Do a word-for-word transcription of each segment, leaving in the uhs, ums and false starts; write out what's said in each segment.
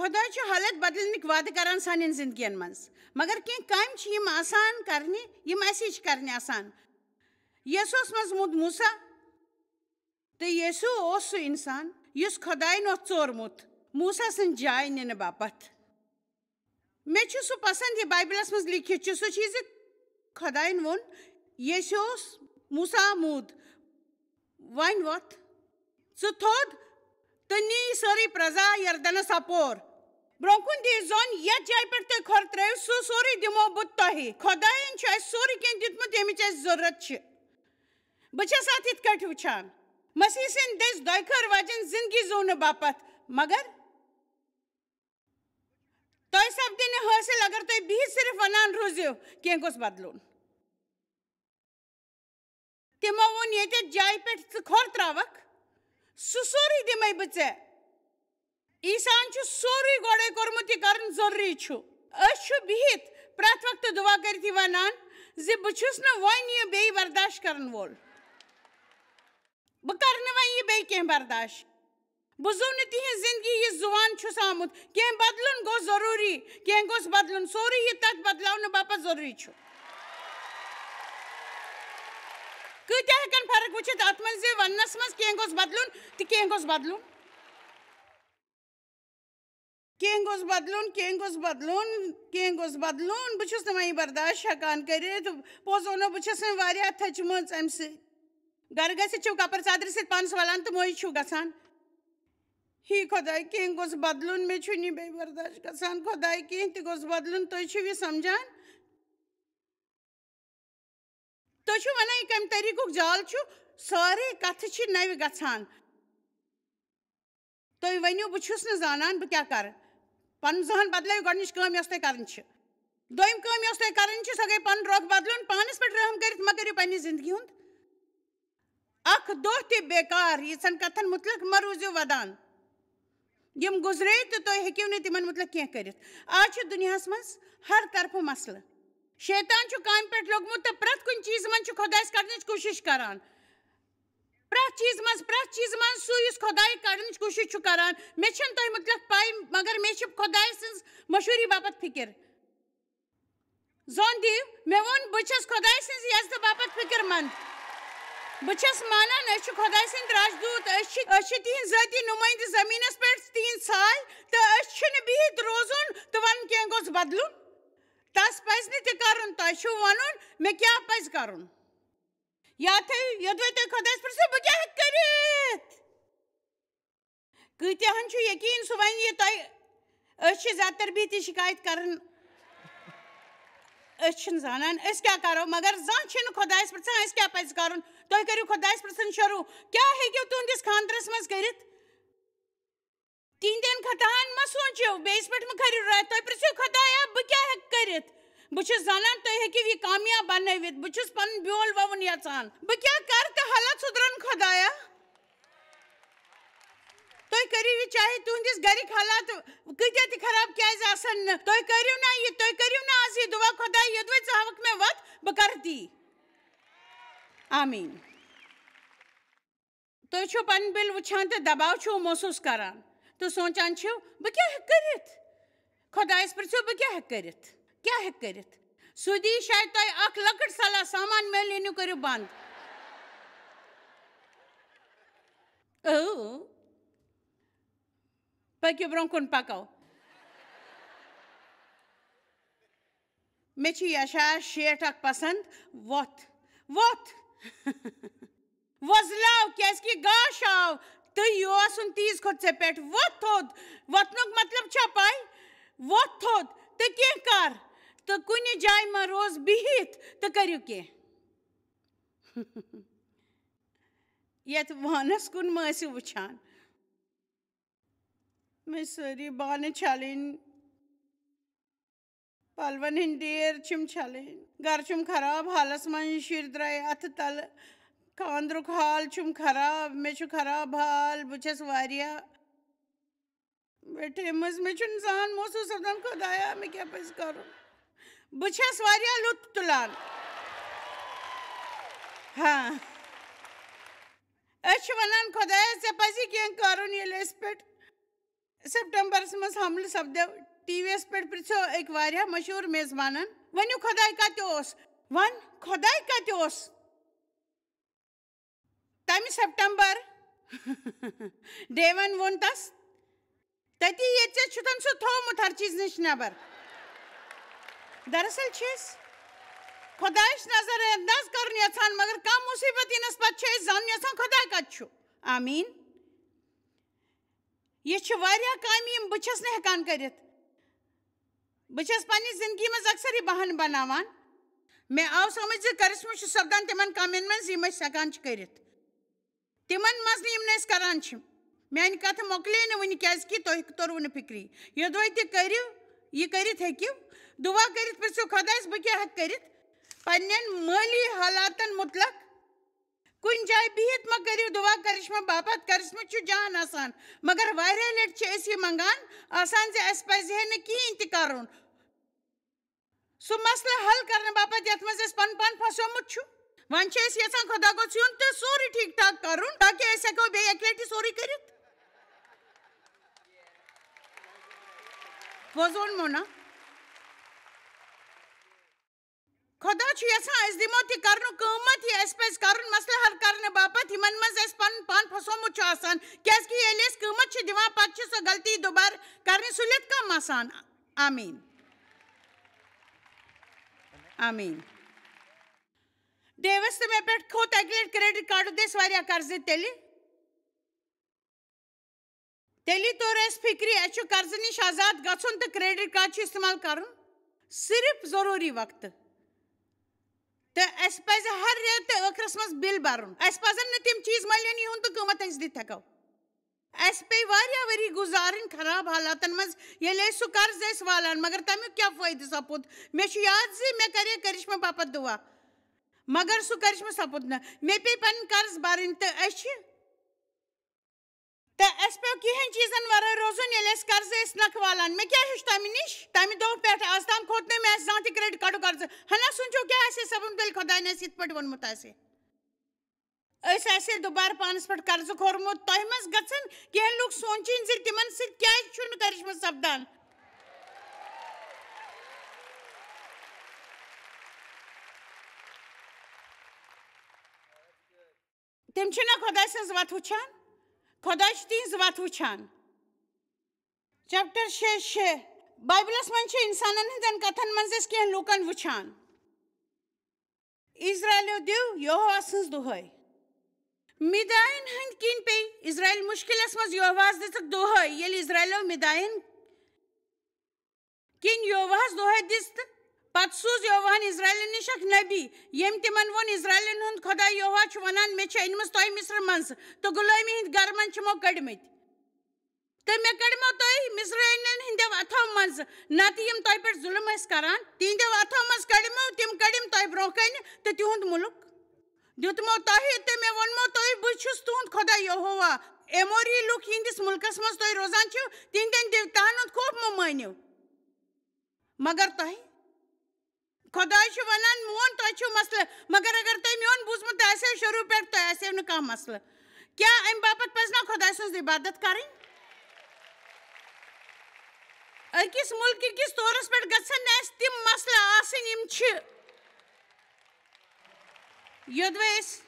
خۄداے چھُ حالت بدلنٕکۍ وعدٕ کران سانٮ۪ن زندگین منٛز، مگر کینٛہہ کامہِ چھِ یِم آسان کرنہِ، یِم اَسے چھِ کرنہِ آسان۔ یسوس منٛز موٗد موسیٰ، تہٕ یسوع اوس سُہ انسان یُس خۄداین اوس ژورمُت موسیٰ سٕنٛز جاے نِنہٕ باپتھ۔ مےٚ چھُ سُہ پسند، یہِ بایبلس منٛز لیکھِتھ چھُ، سُہ چھُ یہِ زِ خۄداین ووٚن، یسوع اوس موسیٰ موٗد، وۄنۍ وۄتھ ژٕ تھوٚد تہٕ نی سٲرٕے پرزا یردنس اپور۔ برونٛہہ کُن دِیِو زۄن، یتھ جایہِ پٮ۪ٹھ تُہۍ کھۄر ترٲیِو، سُہ سورُے دِمو بہٕ تۄہہِ۔ خۄداین چھُ اَسہِ سورُے کینٛہہ دیُتمُت، ییٚمِچ اَسہِ ضروٗرت چھِ۔ بہٕ چھَس اَتھ یِتھ کٲٹھۍ وٕچھان، مسیح سٕنٛدِ دٔسۍ دۄیہِ خٲر واجٮ۪ن زندگی زونہٕ باپتھ۔ مگر تۄہہِ سپدِ نہٕ حٲصِل اگر تُہۍ بِہِتھ صرف وَنان روٗزِو، کینٛہہ گوٚژھ بدلُن۔ تِمو ووٚن، ییٚتٮ۪تھ جایہِ پٮ۪ٹھ ژٕ کھۄر ترٛاوَکھ، سُہ سورُے دِمَے بہٕ ژےٚ۔ عیسیٰ ہن چھُ سورُے گۄڈَے کوٚرمُت، یہِ کَرُن ضروٗری چھُ۔ أسۍ چھِ بِہِتھ پرٛٮ۪تھ وقتہٕ دُعا کٔرِتھ یہِ وَنان زِ بہٕ چھُس نہٕ وۄنۍ یہِ بیٚیہِ برداشت کَرَن وول۔ بہٕ کَرٕ نہٕ وۄنۍ یہِ بیٚیہِ کینٛہہ برداشت۔ بہٕ زُو نہٕ تِہِنٛز زِندگی، یہِ زُوان چھُس آمُت۔ کینٛہہ بدلُن گوٚو ضروٗری، کینٛہہ گوٚژھ بدلُن۔ سورُے یہِ تَتھ بدلاونہٕ باپتھ ضروٗری چھُ۔ کۭتیٛاہ ہٮ۪کَن فرق وٕچھِتھ اَتھ منٛز زِ وَننَس منٛز کینٛہہ گوٚژھ بدلُن تہٕ کینٛہہ گوٚژھ بدلُن؟ کینٛہہ گوٚژھ بدلُن، کینٛہہ گوٚژھ بدلُن، کینٛہہ گوٚژھ بدلُن۔ بہٕ چھُس نہٕ وۄنۍ یہِ برداشت ہٮ۪کان کٔرِتھ۔ پوٚز وَنو، بہٕ چھَس وۄنۍ واریاہ تھٔچمٕژ اَمہِ سۭتۍ۔ گَرٕ گٔژھِتھ چھِو کَپرٕ ژادرِ سۭتۍ پانَس وَلان تہٕ مٔنٛزۍ چھِو گژھان۔ ہے خۄداے، کینٛہہ گوٚژھ بدلُن، مےٚ چھُنہٕ یہِ بیٚیہِ برداشت گژھان۔ خۄداے، کینٛہہ تہِ گوٚژھ بدلُن، تُہۍ چھِو یہِ سَمجھان؟ تُہۍ چھِو وَنان، یہِ کَمہِ طریٖقُک جال چھُ؟ سٲرٕے کَتھٕ چھِ نَوِ گژھان۔ تُہۍ ؤنِو، بہٕ چھُس نہٕ زانان، بہٕ کیٛاہ کَرٕ۔ پَنُن ذہن بدلٲیِو، گۄڈٕنِچ کٲم یۄس تۄہہِ کَرٕنۍ چھِ۔ دوٚیِم کٲم یۄس تۄہہِ کَرٕنۍ چھِ، سۄ گٔے پَنُن رۄخ بدلُن۔ پانَس پٮ۪ٹھ رحم کٔرِتھ مہ کٔرِو پنٛنہِ زِندگی ہُنٛد اَکھ دۄہ تہِ بیکار۔ یِژھن کَتھَن مُتعلِق مہ روٗزِو وَدان، یِم گُزرے تہٕ تُہۍ ہیٚکِو نہٕ تِمَن مُتعلِق کینٛہہ کٔرِتھ۔ آز چھُ دُنیاہَس منٛز ہر طرفہٕ مسلہٕ۔ شیطان چھُ کامہِ پٮ۪ٹھ لوٚگمُت تہٕ پرٛٮ۪تھ کُنہِ چیٖزٕ منٛز چھُ خۄدایَس کَڑنٕچ کوٗشِش کَران۔ پرٛٮ۪تھ چیٖزٕ منٛز، پرٛٮ۪تھ چیٖزٕ منٛز سُہ یُس خۄدایہِ کَڑنٕچ کوٗشِش چھُ کَران۔ مےٚ چھَنہٕ تۄہہِ مُتعلِق پَے، مگر مےٚ چھِ خۄدایہِ سٕنٛز مشہوٗری باپتھ فِکِر۔ زوٚن دِیِو، مےٚ ووٚن، بہٕ چھَس خۄدایہِ سٕنٛزِ یَزتہٕ باپتھ فِکِر مند۔ بہٕ چھَس مانان، أسۍ چھِ خۄدایہِ سٕنٛدۍ راجدوٗت، أسۍ چھِ، أسۍ چھِ تِہِنٛدۍ ذٲتی نُمٲیِنٛدٕ زٔمیٖنَس پٮ۪ٹھ، تِہِنٛدۍ ساے، تہٕ أسۍ چھِنہٕ بِہِتھ روزُن تہٕ وَنُن، کینٛہہ گوٚژھ بدلُن۔ تَس پَزِ نہٕ تہِ کَرُن، تۄہہِ چھُو وَنُن، مےٚ کیٛاہ پَزِ کَرُن۔ یاد تھٲیِو، یوٚدوَے تُہۍ خۄدایَس پرٛژھِو، بہٕ کیٛاہ ہٮ۪کہٕ کٔرِتھ؟ کۭتیاہَن چھُ یقیٖن سُہ وَنہِ یہِ تۄہہِ، أسۍ چھِ زیادٕ تر بِہتٕے شِکایت کَران۔ أسۍ چھِنہٕ زانان أسۍ کیٛاہ کَرو، مگر زانٛہہ چھِنہٕ خۄدایَس پرٛژھان اَسہِ کیٛاہ پَزِ کَرُن۔ تُہۍ کٔرِو خۄدایَس پرٛژھُن شروٗع، کیٛاہ ہیٚکِو تُہٕنٛدِس خانٛدرَس منٛز کٔرِتھ؟ تِہِنٛدٮ۪ن خطاہَن مہ سونٛچِو، بیٚیِس پٮ۪ٹھ مہ کٔرِو راے، تُہۍ پرٛژھِو خۄدایا، بہٕ کیٛاہ ہٮ۪کہٕ کٔرِتھ؟ بہٕ چھُس زانان تُہۍ ہیٚکِو یہِ کامیاب بنٲوِتھ۔ بہٕ چھُس پنُن بیول وَوُن یَژھان۔ بہٕ کیٛاہ کَرٕ تہٕ حالات سُدرَن خۄدایا؟ تُہۍ کٔرِو یہِ، چاہے تُہٕنٛدِس گَرِکۍ حالات کۭتیٛاہ تہِ خراب کیٛازِ آسَن نہٕ، تُہۍ کٔرِو نا یہِ، تُہۍ کٔرِو نا آز یہِ دُعا، خۄدایا، یوٚدوَے ژٕ ہاوَکھ مےٚ وَتھ، بہٕ کَرٕ تی۔ آمیٖن۔ تُہۍ چھِو پنٕنۍ بِل وٕچھان تہٕ دباو چھِو محسوٗس کران تہٕ سونٛچان چھِو، بہٕ کیٛاہ ہٮ۪کہٕ کٔرِتھ؟ خۄدایَس پرٛژھِو، بہٕ کیٛاہ ہٮ۪کہٕ کٔرِتھ؟ کیٛاہ ہٮ۪کہٕ کٔرِتھ؟ سُہ دی شاید تۄہہِ اکھ لۄکٕٹ صلاح، سامان میلہِ، أنِو، کٔرِو بنٛد۔ او، پٔکِو برٛونٛہہ کُن، پکو۔ مےٚ چھِ یشعیاہ شیٹھ اکھ پسنٛد۔ وۄتھ، وۄتھ۔ وۄزلاو، کیٛازِکہِ گاش آو تہٕ یہِ اوسُن تیٖژ کھۄتہٕ ژےٚ پٮ۪ٹھ۔ وۄتھ تھوٚد۔ وۄتھنُک مطلب چھا پَے؟ وۄتھ تھوٚد تہٕ کینٛہہ کر، تہٕ کُنہِ جایہِ مہ روز بِہِتھ تہٕ کٔرِو کینٛہہ۔ یَتھ وانَس کُن مہ ٲسِو وٕچھان۔ مےٚ سٲری بانہٕ چھَلٕنۍ۔ پلون ہٕنٛدۍ ڈیر چھِم چھلٕنۍ۔ گرٕ چھُم خراب حالس منٛز، شُرۍ درٛاے اتھٕ تلہٕ۔ خانٛدرُک حال چھُم خراب، مےٚ چھُ خراب حال، بہٕ چھَس واریاہ ویٹھیمٕژ، مےٚ چھُنہٕ زان محسوٗس سپدان، خۄدایا، مےٚ کیٛاہ پزِ کرُن؟ بہٕ چھَس واریاہ لُطف تُلان۔ ہاں، أسۍ چھِ ونان، خۄدایا، ژےٚ پزِ کینٛہہ کرُن، ییٚلہِ أسۍ پٮ۪ٹھ سپٹمبرس منٛز حملہٕ سپدیو۔ ٹی وی یس پٮ۪ٹھ پرژھیو أکۍ واریاہ مشہوٗر میزبانن، "ؤنِو، خۄداے کتہِ اوس؟ ون، خۄداے کتہِ اوس؟" تمہِ سپٹمبر ڈیون ووٚن تس، "تٔتی ییٚتہِ ژےٚ چھُتن سُہ تھوومُت ہر چیز نِش نٮ۪بر۔" دراصل چھِ أسۍ خۄدایَس نظر انداز کرُن یژھان، مگر کانٛہہ مُصیبت یِنس پتہٕ چھِ أسۍ زانُن یژھان خۄداے کتہِ چھُ۔ آمیٖن۔ یہِ چھِ واریاہ کامہِ، یِم بہٕ چھَس نہٕ ہٮ۪کان کٔرِتھ۔ بہٕ چھَس پننہِ زندگی منٛز اکثر یہِ بہانہٕ بناوان۔ مےٚ آو سمجھ زِ کرسمس چھُ سپدان تِمن کامٮ۪ن منٛز، یِم أسۍ ہٮ۪کان چھِ کٔرِتھ۔ تِمن منٛز نہٕ، یِم نہٕ أسۍ کران چھِ۔ میانہِ کتھٕ مۄکلے نہٕ وُنہِ، کیازِ کہِ تۄہہِ توٚروٕ نہٕ فکری۔ یوٚدوے تہِ کٔرِو، یہِ کٔرِتھ ہیٚکِو۔ دُعا کٔرِتھ پرژھِو خۄدایس، "بہٕ کیٛاہ ہٮ۪کہٕ کٔرِتھ پننٮ۪ن مٲلی حالاتن متعلق؟" کُنہِ جایہِ بِہِتھ مہ کٔرِو دُعا کرشمہٕ باپتھ، کرشمہٕ چھُ جان آسان، مگر واریاہ لٹہِ چھِ أسۍ یہِ منٛگان آسان زِ اَسہِ پزِ ہے نہٕ کِہیٖنۍ تہِ کرُن سُہ مسلہٕ حل کرنہٕ باپتھ یتھ منٛز اَسہِ پنُن پان پھسیومُت چھُ۔ وۄنۍ چھِ أسۍ یژھان خۄدا گوٚژھ یُن تہٕ سورُے ٹھیٖک ٹھاک کرُن، تاکہِ أسۍ ہٮ۪کو بیٚیہِ اکہِ لٹہِ سورُے کٔرِتھ۔ پوٚز ووٚنمو نا؟ خۄدا چھُ یژھان أسۍ دِمو تہِ کرنُک قۭمتھ، یہِ اَسہِ پَزِ کرُن مسلہٕ حل کرنہٕ باپتھ، یِمن منٛز اَسہِ پنُن پان پھسومُت چھُ آسان، کیازِ کہِ ییٚلہِ أسۍ قۭمتھ چھِ دِوان، پتہٕ چھِ سۄ غلطی دُبارٕ کرنہِ سہوٗلیت کم آسان۔ آمیٖن۔ آمیٖن۔ ڈیوس تہٕ مےٚ پٮ۪ٹھ کھوٚت اَکہِ لٹہِ کریڈٹ کارڈُک دِژ واریاہ قرضہٕ تیٚلہِ۔ تیٚلی توٚر اَسہِ فِکرِ، اَسہِ چھُ قرضہٕ نِش آزاد گژھُن تہٕ کریڈٹ کارڈ چھُ استعمال کرُن صرف ضروٗری وقتہٕ۔ تہٕ اَسہِ پَزِ ہر رٮ۪تہٕ ٲخرس منٛز بِل بَرُن۔ اَسہِ پَزَن نہٕ تِم چیٖز مٔلۍ ہیٚنۍ، یِہُنٛد نہٕ قۭمَتھ اَسہِ دِتھ ہٮ۪کو۔ اَسہِ پیٚیہِ واریاہ ؤری گُزارٕنۍ خراب حالاتن منٛز، ییٚلہِ أسۍ سُہ قرض ٲسۍ والان، مگر تَمیُک کیٛاہ فٲیدٕ سپُد؟ مےٚ چھُ یاد زِ مےٚ کَرے کرشمہٕ باپتھ دُعا، مگر سُہ کرشمہٕ سپُد نہٕ۔ مےٚ پیٚیہِ پَنٕنۍ قرض بَرٕنۍ تہٕ أسۍ چھِ تہٕ اَسہِ پیوٚو کِہیٖنۍ چیٖزن ورٲے روزُن، ییٚلہِ أسۍ قرضہٕ ٲسۍ نکھٕ والان۔ مےٚ کیٛاہ ہیوٚچھ تَمہِ نِش؟ تَمہِ دۄہ پٮ۪ٹھ آز تام کھوٚت نہٕ مےٚ اَسہِ زانٛہہ تہِ کریڈٹ کارڈُک قرضہٕ۔ ہنا سوٗنٛچِو کیٛاہ آسہِ ہے سپُدمُت، ییٚلہِ خۄدایَن اَسہِ یِتھ پٲٹھۍ ووٚنمُت آسہِ ہے۔ أسۍ آسہِ ہے دُبارٕ پانَس پٮ۪ٹھ قرضہٕ کھورمُت۔ تۄہہِ منٛز گژھن کینٛہہ لُکھ سونٛچِنۍ زِ تِمن سۭتۍ کیٛازِ چھُنہٕ کرشمہٕ سپدان۔ تِم چھِنہ خۄداے سٕنٛز وَتھ وٕچھان؟ خۄداے چھُ تِہنٛز وَتھ وٕچھان۔ چیپٹر شےٚ شےٚ، بایبلس منٛز چھِ اِنسانن ہٕنٛدٮ۪ن کتھن منٛز أسۍ کینٛہہ لوٗکن وٕچھان۔ اسرائیلو دیو یہوہ سٕنٛز دۄہے۔ مِداین ہٕنٛدۍ کِنۍ پیٚیہِ اسرائیل مُشکِلس منٛز۔ یہوہس دِژٕکھ دۄہے۔ ییٚلہِ اسرائیلو مِداین کِنۍ یہوہس دۄہے دِژ تہٕ پتہٕ سوٗز یہوہن اسرائیلن نِش اکھ نبی، ییٚمۍ تِمن ووٚن، "اسرائیلن ہُنٛد خۄداے یہوہ چھُ ونان، مےٚ چھِ أنۍمٕژ تۄہہِ مصرٕ منٛزٕ تہٕ غلٲمی ہٕنٛدۍ گرٕ منٛز چھِمو کٔڑمٕتۍ۔ تہٕ مےٚ کٔڑمو تۄہہِ مصرٲنٮ۪ن ہٕنٛدیو اتھو منٛزٕ، نتہٕ یِم تۄہہِ پٮ۪ٹھ ظُلم ٲسۍ کران، تِہنٛدیو اتھو منٛز کٔڑمو، تِم کٔڑِم تۄہہِ برونٛہہ کنہِ تہٕ تِہُنٛد مُلک دیُتمو تۄہہِ، تہٕ مےٚ ووٚنمو تۄہہِ، بہٕ چھُس تُہُنٛد خۄداے یہوہ۔ ایموری لُکھ یِہنٛدِس مُلکس منٛز تُہۍ روزان چھِو، تِہنٛدٮ۪ن دیوتاہن ہُنٛد خوف مہٕ مٲنِو۔ مگر تۄہہِ، خۄداے چھُ ونان، میون تۄہہِ چھُو مسلہٕ، مگر اگر تۄہہِ میون بوٗزمُت آسہِ ہے شروٗع پٮ۪ٹھ، تۄہہِ آسہِ ہے نہٕ کانٛہہ مسلہٕ۔" کیٛاہ امہِ باپتھ پزِ نا خۄداے سٕنٛز عبادت کرٕنۍ؟ أکِس مُلکہٕ کِس طورس پٮ۪ٹھ گژھن نہٕ اَسہِ تِم مسلہٕ آسٕنۍ، یِم چھِ۔ یوٚدوَے أسۍ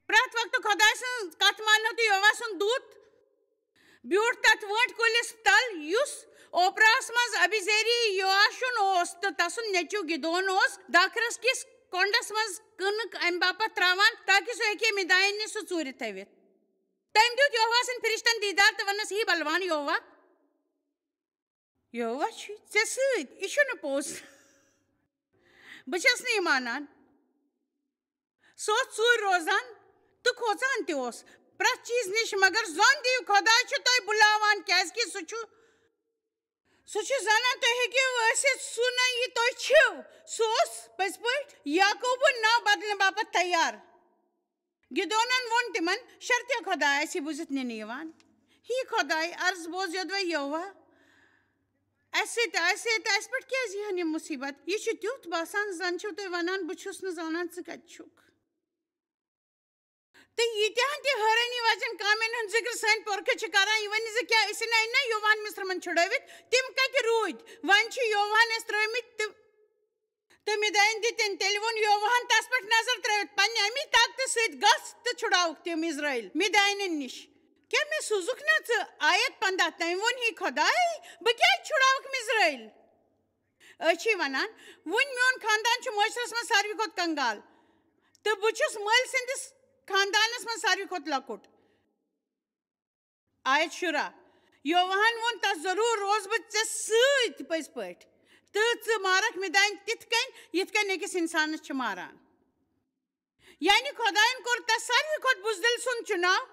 پرٛٮ۪تھ وقتہٕ خۄداے سٕنٛز کتھ مانو تہٕ یہوہ سُنٛد دوٗت بیوٗٹھ تتھ وٲنٛٹہِ کُلِس تل، یُس اوپراہس منٛز ابیزری یوآشُن اوس تہٕ تسُنٛد نیٚچو گِدون اوس داخرس کِس کۄنٛڈس منٛز کٕنٕک امہِ باپتھ ترٛاوان، تاکہِ سُہ ہیٚکہِ ہے مِداین نِش سُہ ژوٗرِ تھٲوِتھ۔ تٔمۍ دیُت یہوہ سٕنٛدۍ فرشتن دیٖدار تہٕ ووٚننس، "ہے بلوان یہوہ، یہوہ چھُ ژےٚ سۭتۍ، یہِ چھُنہٕ پوٚز۔ بہٕ چھَس نہٕ یہِ مانان۔" سُہ اوس ژوٗرِ روزان تہٕ کھوژان تہِ اوس پرٛٮ۪تھ چیٖز نِش، مگر زوٚن دِیِو، خۄداے چھُ تۄہہِ بُلاوان، کیٛازِکہِ سُہ چھُ، سُہ چھُ زانان تُہۍ ہیٚکِو ٲسِتھ سُہ نہٕ یہِ تُہۍ چھِو۔ سُہ اوس پٔزۍ پٲٹھۍ یعقوبُن ناو بدلنہٕ باپتھ تیار۔ گِدونن ووٚن تِمن، "شرطیہ خۄداے آسہِ بوٗزِتھ نِنہٕ یِوان۔ ہی خۄداے، عرض بوز یوٚدوَے یہوہ اَسہِ سۭتۍ آسہِ ہے، تہٕ اَسہِ پٮ۪ٹھ کیٛازِ یِہَن یِم مُصیٖبت؟ یہِ چھُ تیُتھ باسان، زَن چھِو تُہۍ وَنان، بہٕ چھُس نہٕ زانان ژٕ کَتہِ چھُکھ۔" تہٕ ییٖتیٛاہَن تہِ حٲرٲنی وَجَن کامٮ۪ن ہُنٛد ذِکر سٲنۍ پُرکھٕ چھِ کران، یہِ ؤنِو زِ کیٛاہ أسۍ نَے نہ یوہان مِصرٕ منٛز چھُڑٲوِتھ؟ تِم کَتہِ روٗدۍ؟ وۄنۍ چھِ یوہان اَسہِ ترٛٲومٕتۍ تہٕ، تہٕ مِدانٮ۪ن دِتِن۔ تیٚلہِ ووٚن یوہان تَس پٮ۪ٹھ نظر ترٛٲوِتھ، "پنٛنہِ اَمی طاقتہٕ سۭتۍ گژھ تہٕ چھُڑاوُکھ تِم اِسرٲیِل مِدانٮ۪ن نِش۔" کیٛاہ مےٚ سوٗزُکھ نہ ژٕ؟ آیت پنٛداہ، تٔمۍ ووٚن، "ہے خۄداے، بہٕ کیٛازِ چھُڑاوَکھ مِسرٲیِل؟" أسۍ چھِ وَنان، وۄنۍ میون خاندان چھُ معاشرَس منٛز ساروی کھۄتہٕ کنگال، تہٕ بہٕ چھُس مٲلۍ سٕنٛدِس خاندانَس منٛز ساروی کھۄتہٕ لۄکُٹ۔ آیت شُراہ، یوہان ووٚن، "تَس ضروٗر روزٕ بہٕ ژےٚ سۭتۍ پٔزۍ پٲٹھۍ، تہٕ ژٕ مارَکھ مےٚ دانہِ تِتھ کٔنۍ، یِتھ کٔنۍ أکِس اِنسانَس چھِ ماران۔" یعنی خۄدایَن کوٚر تَس ساروی کھۄتہٕ بُزدِل سُنٛد چُناو۔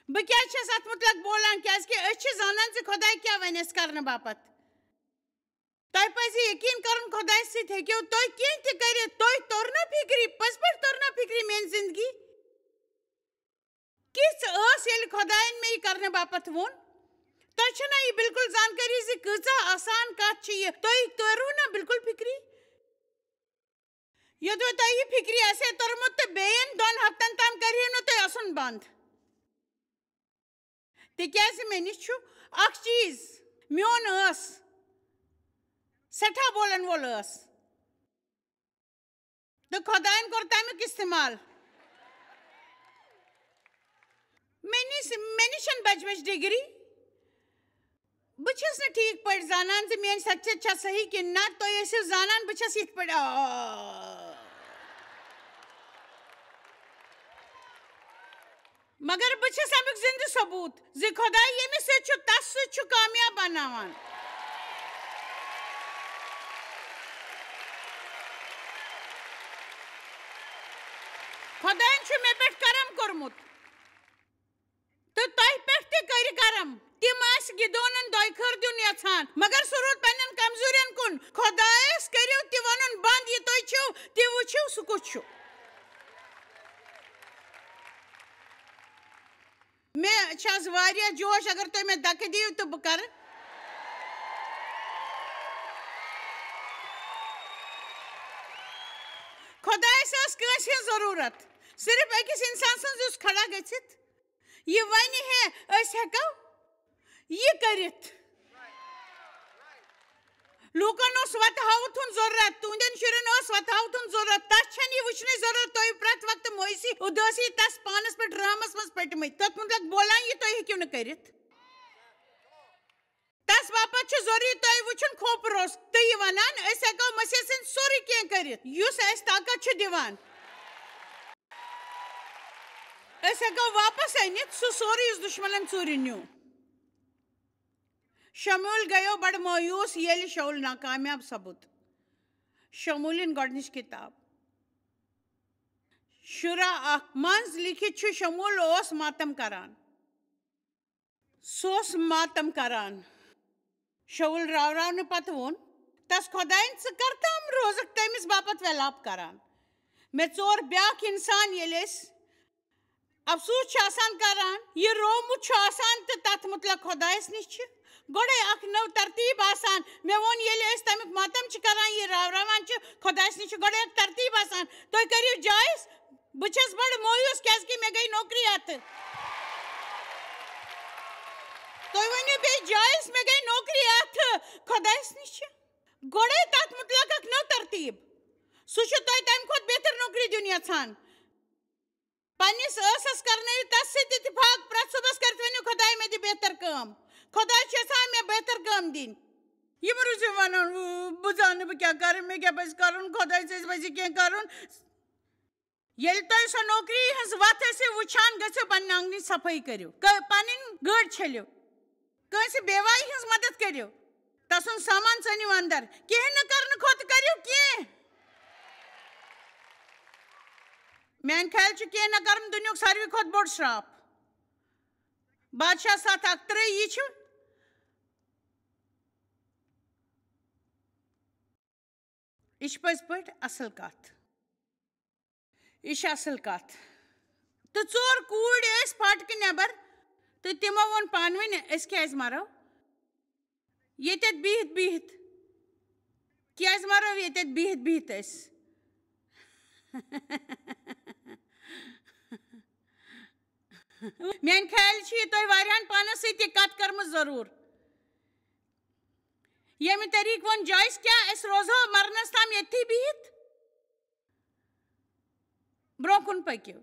بہٕ کیٛازِ چھَس اَتھ مُتلق بولان؟ کیٛازِکہِ أسۍ چھِ زانان زِ خۄداے کیٛاہ وَنہِ اَسہِ کرنہٕ باپتھ۔ تۄہہِ پَزِ یقیٖن کَرُن، خۄدایَس سۭتۍ ہیٚکِو تُہۍ کینٛہہ تہِ کٔرِتھ۔ تۄہہِ توٚر نا فِکرِ، پٔزۍ پٲٹھۍ توٚر نا فِکرِ میٛانہِ زِندگی؟ کِژھ ٲس، ییٚلہِ خۄدایَن مےٚ یہِ کرنہٕ باپتھ ووٚن؟ تۄہہِ چھَنا یہِ بِلکُل زانکٲری زِ کۭژاہ آسان کَتھ چھِ یہِ؟ تۄہہِ توٚروٕ نا بِلکُل فِکرِ؟ یوٚدوَے تۄہہِ یہِ فِکرِ آسہِ ہے توٚرمُت تہٕ بیٚیَن دۄن ہفتَن تام کَرِہے نہٕ تُہۍ اَسُن بنٛد۔ تِکیٛازِ مےٚ نِش چھُ اَکھ چیٖز، میون ٲس، سٮ۪ٹھاہ بولَن وول ٲس۔ تہٕ خۄدایَن کوٚر تَمیُک استعمال۔ مےٚ نِش، مےٚ نِش چھَنہٕ بَجہِ بَجہِ ڈگری۔ بہٕ چھَس نہٕ ٹھیٖک پٲٹھۍ زانان زِ میٛٲنۍ شخصیت چھا صحیح کِنہٕ نہ۔ تُہۍ ٲسِو زانان بہٕ چھَس یِتھ پٲٹھۍ، آ۔ مگر بہٕ چھَس اَمیُک زِندٕ ثبوٗت زِ خۄداے ییٚمِس سۭتۍ چھُ، تَس سۭتۍ چھُ کامیاب بناوان۔ خۄدایَن چھُ مےٚ پٮ۪ٹھ کرم کوٚرمُت۔ تہٕ تۄہہِ پٮ۪ٹھ تہِ کٔرۍ کرم۔ تِم ٲسۍ گِدونن دۄیہِ خٲر دیُن یژھان، مگر سُہ روٗد پننٮ۪ن کمزورین کُن۔ خۄدایس کٔرِو تہِ ونُن بنٛد، یہِ تُہۍ چھِو، تہِ وٕچھِو سُہ کُس چھُ۔ مےٚ چھِ آز واریاہ جوش، اگر تُہۍ مےٚ دکہٕ دِیِو تہٕ بہٕ کرٕ۔ خۄدایس ٲس کٲنٛسہِ ہٕنٛز ضروٗرت، صرف أکِس انسان سٕنٛز، یُس کھڑا گٔژھِتھ یہِ ونہِ ہے، أسۍ ہٮ۪کو یہِ کٔرِتھ۔ لوٗکن اوس وتہٕ ہاوُتھ ہُنٛد ضروٗرت، تُہنٛدٮ۪ن شُرٮ۪ن اوس وتہٕ ہاوُتھ ہُنٛد ضروٗرت۔ تس چھنہٕ یہِ وٕچھنٕچ ضروٗرت، تُہۍ پرٛٮ۪تھ وقتہٕ مٲیوٗسی، اُدٲسی تس پانس پٮ۪ٹھ رحمس منٛز پٔٹمٕتۍ، تتھ مُتعلق بولان یہِ تُہۍ ہیٚکِو نہٕ کٔرِتھ۔ تس باپتھ چھُ ضروٗری تۄہہِ وٕچھُن کھوپرٕ اوس تہٕ یہِ ونان، أسۍ ہٮ۪کو مسیح سٕنٛدۍ سورُے کینٛہہ کٔرِتھ، یُس اَسہِ طاقت چھُ دِوان۔ أسۍ ہٮ۪کو واپس أنِتھ سُہ سورُے، یُس دُشمنن ژوٗرِ نیوٗ۔ شموٗل گٔیو بڑٕ مایوٗس، ییٚلہِ شاول ناکامیاب سپُد۔ شموٗلٕنۍ گۄڈٕنِچ کِتاب۔ شُراہ اکھ منٛز لیکھِتھ چھُ، شموٗل اوس ماتم کران۔ سُہ اوس ماتم کران۔ شاول راوراونہٕ پتہٕ ووٚن تس، "خۄدایَن، ژٕ کر تام روزکھ تٔمِس باپتھ ویلاپ کران؟ مےٚ ژور بیٛاکھ انسان، ییٚلہِ أسۍ افسوٗس چھِ آسان کران، یہِ روومُت چھُ آسان تہٕ تتھ مُتعلق خۄدایَس نِش چھِ گۄڈَے اکھ نٔو ترتیٖب آسان۔ مےٚ ووٚن، ییٚلہِ أسۍ تَمیُک ماتم چھِ کران، یہِ راوراوان چھِ، خۄدایَس نِش چھِ گۄڈَے اکھ ترتیٖب آسان۔ تُہۍ کٔرِو جایز، بہٕ چھَس بڑٕ مایوٗس، کیٛازِکہِ مےٚ گٔے نوکری اَتھٕ۔ تُہۍ ؤنِو بیٚیہِ جایز، مےٚ گٔے نوکری اَتھٕ۔ خۄدایَس نِش چھِ گۄڈَے تَتھ مُتعلق اکھ نٔو ترتیٖب۔ سُہ چھُ تۄہہِ تَمہِ کھۄتہٕ بہتر نوکری دیُن یَژھان۔ پننِس ٲسس کرنٲیِو تس سۭتۍ اتفاق۔ پرٛٮ۪تھ صُبحس کٔرِتھ ؤنِو، "خۄداے، مےٚ دِ بہتر کٲم۔ خۄداے چھُ یژھان مےٚ بہتر کٲم دِنۍ۔" یِم روٗزِو ونان، "بہٕ زانہٕ نہٕ بہٕ کیٛاہ کرٕ، مےٚ کیٛاہ پزِ کرُن، خۄداے سٕنٛزِ پزِ کینٛہہ کرُن۔" ییٚلہِ تُہۍ سۄ نوکری ہٕنٛز وتھ ٲسِو وٕچھان، گٔژھِو پننہِ آنگنٕچ صفٲیی کٔرِو، ک-، پنٕنۍ گٔر چھٔلِو، کٲنٛسہِ بیواے ہٕنٛز مدد کٔرِو، تسُنٛد سامان ژٲنِو اندر۔ کینٛہہ نہٕ کرنہٕ کھۄتہٕ کٔرِو کینٛہہ۔ میانہِ خیال چھُ کینٛہہ نہ کرُن دُنیُک ساروی کھۄتہٕ بوٚڑ شراپ۔ بادشاہ ستھ اکھ ترٛےٚ، یہِ چھُ، یہِ چھِ پٔزۍ پٲٹھۍ اصل کتھ۔ یہِ چھِ اصل کتھ۔ تہٕ ژور کوٗرۍ ٲسۍ فاٹکہٕ نٮ۪بر، تہٕ تِمو ووٚن پانہٕ ؤنۍ، "أسۍ کیٛازِ مرو ییٚتٮ۪تھ بِہِتھ بِہِتھ؟ کیٛازِ مرو ییٚتٮ۪تھ بِہِتھ بِہِتھ أسۍ؟" میانہِ خیال چھِ یہِ تۄہہِ واریاہن پانس سۭتۍ تہِ کتھ کٔرمٕژ ضروٗر۔ ییٚمہِ طریٖقہٕ ووٚن جویس، کیٛاہ أسۍ روزو مرنس تام ییٚتھی بِہِتھ؟ برونٛہہ کُن پٔکِو۔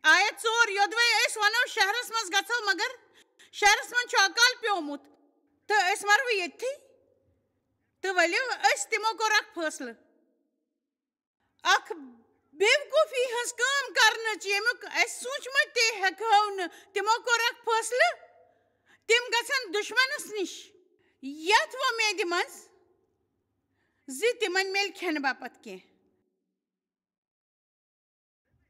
آیت ژور، یوٚدوَے أسۍ وَنو شہرس منٛز گژھو، مگر شہرس منٛز چھُ اکال پیومُت تہٕ أسۍ مرو ییٚتھی۔ تہٕ ؤلِو، أسۍ تِمو کوٚر اکھ فٲصلہٕ، اکھ بیوقوٗفی ہٕنٛز کٲم کرنٕچ، ییٚمیُک اَسہِ سوٗنٛچمُت تہِ ہٮ۪کہو نہٕ۔ تِمو کوٚر اکھ فٲصلہٕ، تِم گژھن دُشمنس نِش، یتھ وۄمیدِ منٛز زِ تِمن میلہِ کھٮ۪نہٕ باپتھ کینٛہہ۔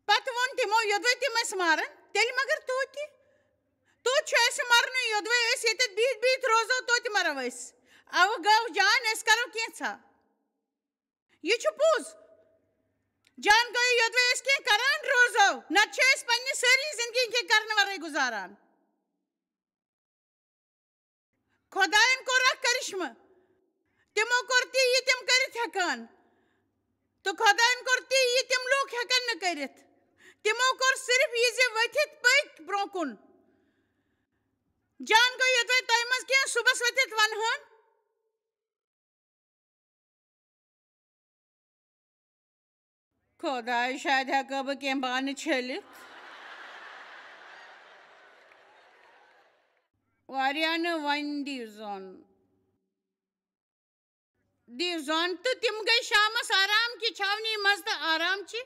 پتہٕ ووٚن تِمو، یوٚدوَے تِم اَسہِ مارن، تیٚلہِ مگر توتہِ۔ توتہِ چھُ اَسہِ مرنُے، یوٚدوَے أسۍ ییٚتٮ۪تھ بِہِتھ بِہِتھ روزو، توتہِ مرو أسۍ۔ اَوٕ گوٚو جان، أسۍ کرو کینٛژھا۔ یہِ چھُ پوٚز۔ جان گوٚو، یوٚدوَے أسۍ کینٛہہ کران روزو، نتہٕ چھِ أسۍ پننہِ سٲری زندگی کینٛہہ کرنہٕ ورٲے گُزاران۔ خۄدایَن کوٚر اکھ کرشمہٕ۔ تِمو کوٚر تی، یہِ تِم کٔرِتھ ہٮ۪کان۔ تہٕ خۄدایَن کوٚر تی، یہِ تِم لوٗکھ ہٮ۪کن نہٕ کٔرِتھ۔ تِمو کوٚر صرف یہِ زِ ؤتھِتھ پٔکۍ برونٛہہ کُن۔ جان گوٚو، یوٚدوَے تۄہہِ منٛز کینٛہہ صُبحس ؤتھِتھ وَنہٕ ہن، خۄداے، شاید ہٮ۪کہٕ بہٕ کینٛہہ بانہٕ چھٔلِتھ۔ واریاہ نہٕ، وۄنۍ دِیِو زوٚن۔ دِیِو زوٚن۔ تہٕ تِم گٔے شامس آرام کہِ چھاونی منٛز، تہٕ آرام چہِ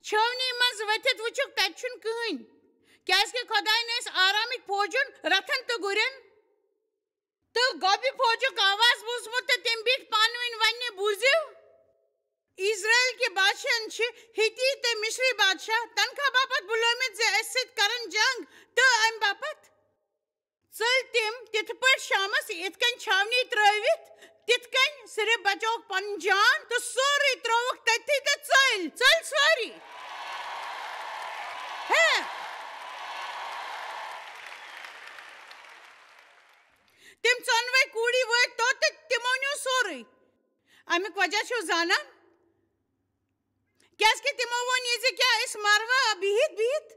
چھٲونی منٛز ؤتھِتھ وٕچھُکھ، تتہِ چھُنہٕ کٕہٕنۍ، کیازِ کہِ خۄدایَن ٲسۍ آرامٕکۍ فوجن رتھن تہٕ گُرٮ۪ن تہٕ گۄبہِ فوجُک آواز بوٗزمُت، تہٕ تِم بیٖٹھۍ پانہٕ ؤنۍ وننہِ، بوٗزِو، اسرائیل کہِ بادشاہن چھِ ہِتی تہٕ مصری بادشاہ تنخواہ باپتھ بُلٲومٕتۍ زِ أسۍ سۭتۍ کرن جنگ، تہٕ امہِ باپتھ ژٔلۍ تِم تِتھ پٲٹھۍ شامس یِتھ کٔنۍ چھاونی ترٲوِتھ، تِتھ کٔنۍ صرف بچووُکھ پنُن جان تہٕ سورُے ترٛووُکھ تٔتھی تہٕ ژٔلۍ، ژٔلۍ سٲری۔ ہے! تِم ژۄنوَے کوٗری وٲتۍ توٚت تہٕ تِمو نیوٗ سورُے۔ اَمیُک وجہ چھِو زانان؟ کیٛازِکہِ تِمو ووٚن یہِ زِ کیٛاہ أسۍ مروا بِہِتھ بِہِتھ؟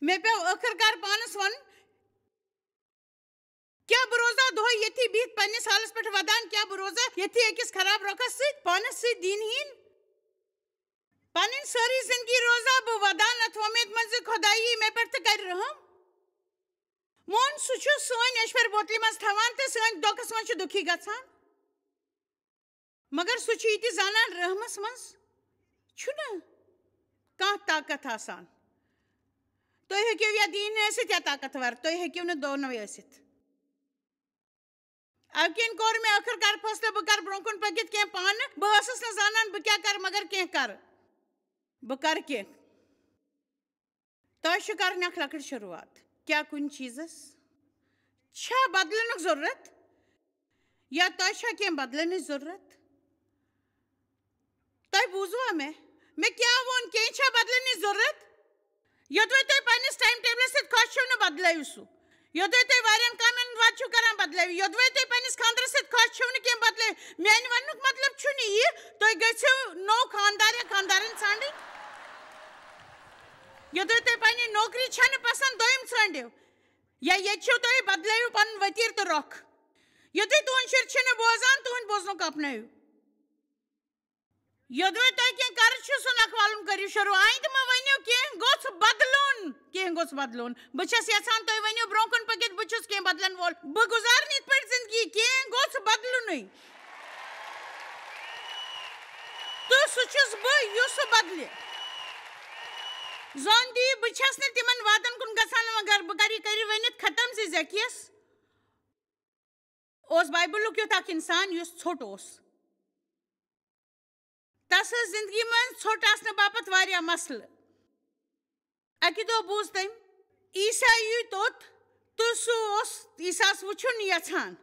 مےٚ پیوٚو ٲخٕر کار پانَس وَنُن، کیٛاہ بہٕ روزا دۄہے ییٚتھی بِہِتھ پننِس حالس پٮ۪ٹھ ودان؟ کیٛاہ بہٕ روزا ییٚتھی أکِس خراب رۄخس سۭتۍ، پانس سۭتۍ دینہٕ ہیٖن؟ پنٕنۍ سٲری زندگی روزا بہٕ ودان اتھ وۄمید منٛز زِ خۄداے یی مےٚ پٮ۪ٹھ تہٕ کرِ رحم؟ مون سُہ چھُ سٲنۍ أچھ پھر بوتلہِ منٛز تھاوان تہٕ سٲنۍ دۄکھس منٛز چھُ دُکھی گژھان۔ مگر سُہ چھُ یہِ تہِ زانان، رحمس منٛز چھُنہٕ کانٛہہ طاقت آسان۔ تُہۍ ہیٚکِو یا دیٖن ٲسِتھ یا طاقتور، تُہۍ ہیٚکِو نہٕ دۄنوَے ٲسِتھ۔ اَمہِ کِنۍ کوٚر مےٚ ٲخٕر کار فٲصلہٕ، بہٕ کَرٕ برٛونٛہہ کُن پٔکِتھ کینٛہہ پانہٕ۔ بہٕ ٲسٕس نہٕ زانان بہٕ کیٛاہ کَرٕ، مگر کینٛہہ کَرٕ۔ بہٕ کَرٕ کینٛہہ۔ تۄہہِ چھِ کَرٕنۍ اَکھ لۄکٕٹ شروٗعات۔ کیٛاہ کُنہِ چیٖزَس چھا بدلٕنُک ضروٗرت؟ یا تۄہہِ چھا کینٛہہ بدلٕنٕچ ضروٗرت؟ تۄہہِ بوٗزوا مےٚ؟ مےٚ کیٛاہ ووٚن؟ کینٛہہ چھا بدلٕنٕچ ضروٗرت؟ یوٚدوَے تُہۍ پنٛنِس ٹایم ٹیبلَس سۭتۍ خۄش چھِو نہٕ، بدلٲیِو سُہ۔ یوٚدوَے تُہۍ واریاہَن کامٮ۪ن وَتہِ چھِو کَران، بدلٲیِو۔ یوٚدوَے تُہۍ پنٛنِس خانٛدرَس سۭتۍ خۄش چھِو نہٕ کینٛہہ، بدلٲیِو۔ میٛانہِ وَننُک مطلب چھُنہٕ یہِ، تُہۍ گٔژھِو نوٚو خانٛدار یا خانٛدارِنۍ ژھانٛڈٕنۍ۔ یوٚدوَے تۄہہِ پنٛنہِ نوکری چھَنہٕ پَسنٛد، دوٚیِم ژھٲنٛڈِو۔ یا ییٚتہِ چھِو تُہۍ، بدلٲیِو پنُن ؤتیٖر تہٕ رۄخ۔ یوٚدوَے تُہُنٛد شُرۍ چھِنہٕ بوزان، تُہُنٛد بوزنُک اپنٲیِو۔ یوٚدوَے تۄہہِ کینٛہہ قرض چھُ، سُہ نکھٕ والُن کٔرِو شروٗع۔ آیندٕ مہ ؤنِو، "کینٛہہ گوٚژھ بدلُن، کینٛہہ گوٚژھ بدلُن۔" بہٕ چھَس یژھان تُہۍ ؤنِو برٛونٛہہ کُن پٔکِتھ، "بہٕ چھُس کینٛہہ بدلن وول۔" بہٕ گُزارٕ نہٕ یِتھ پٲٹھۍ زندگی، کینٛہہ گوٚژھ بدلُنٕے۔ تہٕ سُہ چھُس بہٕ یُس سُہ بدلہِ۔ زوندی، بہٕ چھَس نہٕ تِمن وعدن کُن گژھان، مگر بہٕ کَرٕ یہِ کٔرِتھ ؤنِتھ ختم زِ زکیَس اوس بائبلُک یُتھ اکھ انسان یُس ژھوٚٹ اوس۔ تس ٲس زندگی منٛز ژھوٚٹ آسنہٕ باپتھ واریاہ مسلہٕ۔ اکہِ دۄہ بوٗز تٔمۍ عیسیٰ یی توٚت تہٕ سُہ اوس عیسیٰ ہس وُچھُن یژھان،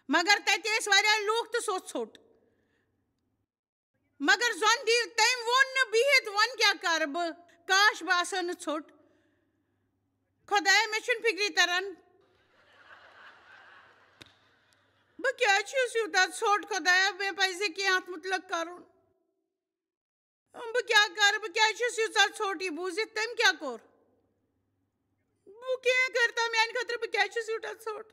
مگر تتہِ ٲسۍ واریاہ لوٗکھ تہٕ سُہ اوس ژھوٚٹ۔ مگر زوندی، تٔمۍ ووٚن نہٕ بِہِتھ، "وۄنۍ کیٛاہ کَرٕ بہٕ؟ کاش بہٕ آسہٕ ہا نہٕ ژھوٚٹ۔ خۄدایا، مےٚ چھُنہٕ فِکرِ تَران، بہٕ کیٛازِ چھُس یوٗتاہ ژھوٚٹ؟ خۄدایا، مےٚ پَزِ کینٛہہ اَتھ مُتعلِق کَرُن۔" بہٕ کیٛاہ کَرٕ؟ بہٕ کیٛازِ چھُس ییٖژاہ ژھوٚٹ؟ یہِ بوٗزِتھ تٔمۍ کیٛاہ کوٚر؟ بہٕ کیٛاہ کَرٕ تام میٛانہِ خٲطرٕ؟ بہٕ کیٛازِ چھُس یوٗتاہ ژھوٚٹ؟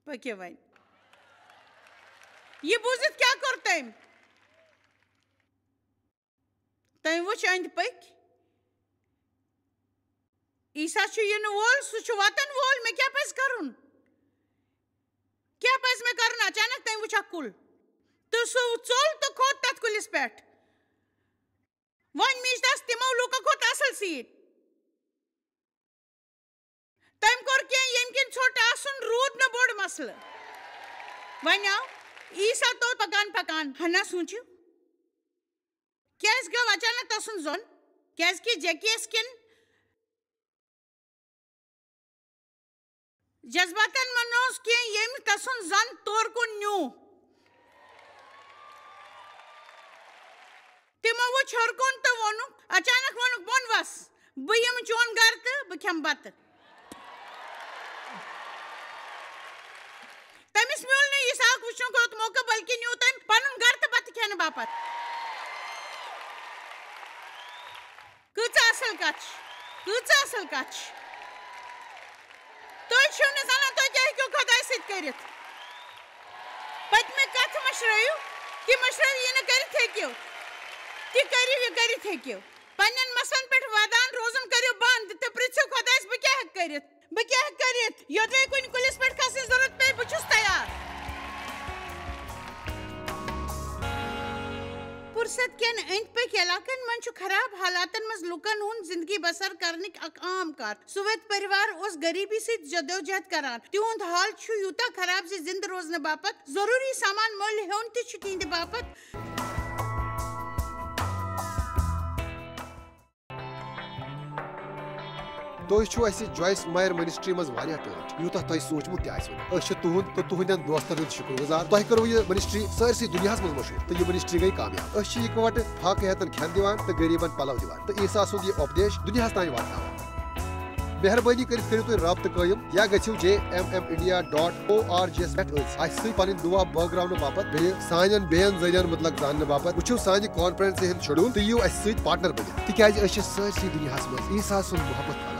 پٔکِو وۄنۍ۔ یہِ بوٗزِتھ کیٛاہ کوٚر تٔمۍ؟ تٔمۍ وٕچھ أنٛدۍ پٔکۍ۔ عیسیٰ چھُ یِنہٕ وول، سُہ چھُ وَتَن وول، مےٚ کیٛاہ پَزِ کَرُن؟ کیٛاہ پَزِ مےٚ کَرُن؟ اچانک تٔمۍ وٕچھ اَکھ کُل تہٕ سُہ ژوٚل تہٕ کھوٚت تَتھ کُلِس پٮ۪ٹھ۔ وۄنۍ میٖج تَس تِمو لوٗکو کھۄتہٕ اَصٕل سیٖٹ۔ تٔمۍ کوٚر کینٛہہ، ییٚمہِ کِنۍ ژھوٚٹ آسُن روٗد نہٕ بوٚڑ مسلہٕ۔ وۄنۍ آو عیسیٰ توٚت پکان پکان۔ ہنا سوٗنٛچِو، کیٛازِ گوٚو اچانک تسُنٛد زوٚن؟ کیٛازِ کہِ جیکیس کٮ۪ن جذباتن منٛز اوس کینٛہہ، ییٚمۍ تسُنٛد زن تورٕ کُن نیوٗ۔ تِمو وُچھ ہیوٚر کُن تہٕ ووٚنُکھ، اچانک ووٚنُکھ، "بۄن وس، بہٕ یِمہٕ چون گرٕ تہٕ بہٕ کھٮ۪مہٕ بتہٕ۔" تٔمِس میوٗل نہٕ یِسحاق وٕچھنُک یوت موقعہٕ، بلکہِ نیوٗ تٔمۍ پنُن گرٕ تہٕ بتہٕ کھٮ۪نہٕ باپتھ۔ کۭژاہ اصل کتھ چھِ، کۭژاہ اصل کتھ چھِ۔ تُہۍ چھِو نہٕ زانان تُہۍ کیٛاہ ہیٚکِو خۄداے سۭتۍ کٔرِتھ۔ پٔتمہِ کتھِ مٔشرٲیِو، تہِ مٔشرٲیِو، یہِ نہٕ کٔرِتھ ہیٚکِو، تہِ کٔرِو، یہِ کٔرِتھ ہیٚکِو۔ پننٮ۪ن مسلن پٮ۪ٹھ ودان روزُن کٔرِو بند تہٕ پرژھِو خۄدایس، "بہٕ کیٛاہ ہیٚکہٕ کٔرِتھ؟ بہٕ کیٛاہ ہیٚکہٕ کٔرِتھ؟ یوٚتام کُنہِ کُلِس پٮ۪ٹھ کھسنٕچ ضروٗرت پیٚیہِ، بہٕ چھُس تیار۔" پُرست کٮ۪ن أنٛدۍ پٔکۍ علاقن منٛز چھُ خراب حالاتن منٛز لوٗکن ہُنٛد زندگی بسر کرنٕکۍ اکھ عام کتھ۔ سویت پریوار اوس غریبی سۭتۍ جدوجہد کران۔ تِہُنٛد حال چھُ یوٗتاہ خراب زِ زِنٛدٕ روزنہٕ باپتھ ضروٗری سامان مٔلۍ ہیوٚن تہِ چھُ تِہنٛدِ باپتھ۔ تُہۍ چھِو اَسہِ جویس مایر منسٹری منٛز واریاہ ٹٲٹھۍ، یوٗتاہ تۄہہِ سوٗنٛچمُت تہِ آسِوٕ نہٕ۔ أسۍ چھِ تُہُنٛد تہٕ تُہنٛدٮ۪ن دوستن ہُنٛد شُکر گُزار۔ تۄہہِ کٔروٕ یہِ منسٹری سٲرسٕے دُنیاہس منٛز مشہوٗر تہٕ یہِ منسٹری گٔے کامیاب۔ أسۍ چھِ اِکہٕ وٹہٕ فاقہٕ ہیتن کھٮ۪ن دِوان تہٕ غریٖبن پلو دِوان تہٕ عیسیٰ سُنٛد یہِ اُپدیش دُنیاہس تام واتناوان۔ مہربٲنی کٔرِتھ کٔرِو تُہۍ رابطہٕ قٲیِم یا گٔژھِو J M M India dot O R G یَس پٮ۪ٹھ أسۍ اَسہِ سۭتۍ پنٕنۍ دُعا بٲگراونہٕ باپتھ بیٚیہِ سانٮ۪ن بیٚین ذٔریعن مُتلق زاننہٕ باپتھ۔ وٕچھِو سانہِ کانفرنسہِ ہُنٛد شیڈول تہٕ یِیِو اَسہِ سۭتۍ پارٹنر بٔنِتھ، تِکیازِ أسۍ چھِ سٲرسٕے دُنیاہس منٛز عیسیٰ سُنٛد محبت پھٔہلاوان۔